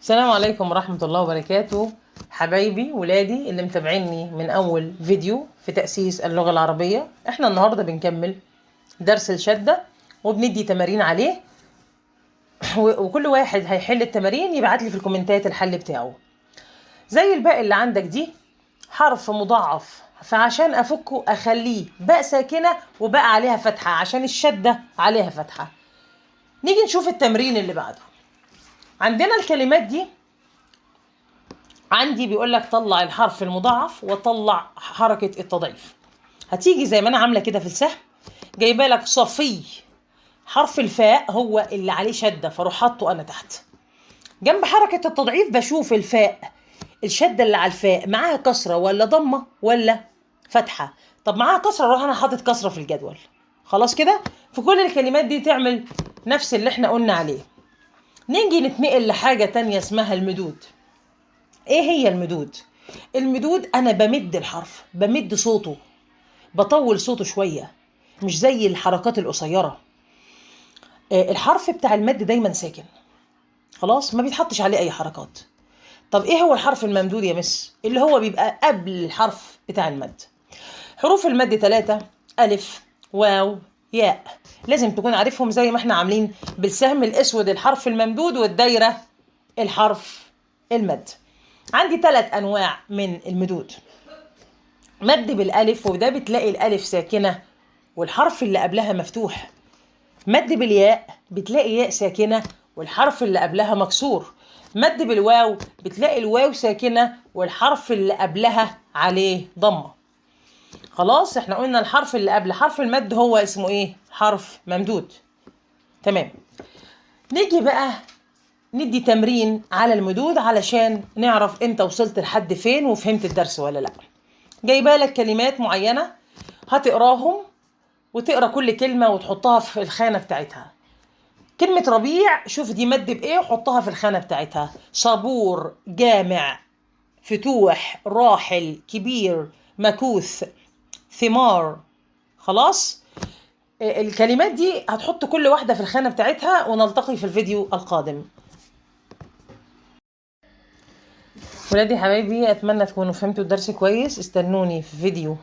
السلام عليكم ورحمة الله وبركاته. حبايبي ولادي اللي متابعيني من أول فيديو في تأسيس اللغة العربية، احنا النهاردة بنكمل درس الشدة وبندي تمارين عليه، وكل واحد هيحل التمارين يبعت لي في الكومنتات الحل بتاعه. زي الباقي اللي عندك دي حرف مضاعف، فعشان أفكه أخليه باء ساكنة وباء عليها فتحة عشان الشدة عليها فتحة. نيجي نشوف التمرين اللي بعده. عندنا الكلمات دي، عندي بيقول لك طلع الحرف المضاعف وطلع حركة التضعيف. هتيجي زي ما أنا عاملة كده في السهم، جايبه لك صفي، حرف الفاء هو اللي عليه شدة فاروح حاطه أنا تحت جنب حركة التضعيف. بشوف الفاء الشدة اللي على الفاء معاها كسرة ولا ضمة ولا فتحة. طب معاها كسرة اروح أنا حاطط كسرة في الجدول. خلاص كده في كل الكلمات دي تعمل نفس اللي احنا قلنا عليه. نيجي نتنقل لحاجة تانية اسمها المدود. ايه هي المدود؟ المدود انا بمد الحرف، بمد صوته، بطول صوته شوية، مش زي الحركات القصيرة. الحرف بتاع المد دايما ساكن، خلاص ما بيتحطش عليه اي حركات. طب ايه هو الحرف الممدود يا مس؟ اللي هو بيبقى قبل الحرف بتاع المد. حروف المد 3، ألف، واو، ياء، لازم تكون عارفهم زي ما احنا عاملين بالسهم الاسود الحرف الممدود والدايرة الحرف المد. عندي 3 انواع من المدود. مد بالالف، وده بتلاقي الالف ساكنة والحرف اللي قبلها مفتوح. مد بالياء بتلاقي ياء ساكنة والحرف اللي قبلها مكسور. مد بالواو بتلاقي الواو ساكنة والحرف اللي قبلها عليه ضمة. خلاص احنا قلنا الحرف اللي قبل حرف المد هو اسمه ايه؟ حرف ممدود. تمام. نيجي بقى ندي تمرين على المدود علشان نعرف انت وصلت لحد فين وفهمت الدرس ولا لا. جايبه لك كلمات معينة هتقراهم وتقرا كل كلمة وتحطها في الخانة بتاعتها. كلمة ربيع شوف دي مد بايه وحطها في الخانة بتاعتها. صبور، جامع، فتوح، راحل، كبير، مكوث، ثمار. خلاص الكلمات دي هتحط كل واحدة في الخانة بتاعتها، ونلتقي في الفيديو القادم. ولادي حبايبي اتمنى تكونوا فهمتوا الدرس كويس. استنوني في فيديو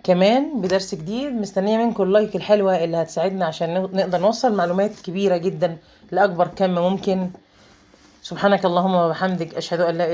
كمان بدرس جديد. مستنية منكم اللايك الحلوة اللي هتساعدنا عشان نقدر نوصل معلومات كبيرة جدا لأكبر كم ممكن. سبحانك اللهم وبحمدك، أشهد أن لا إله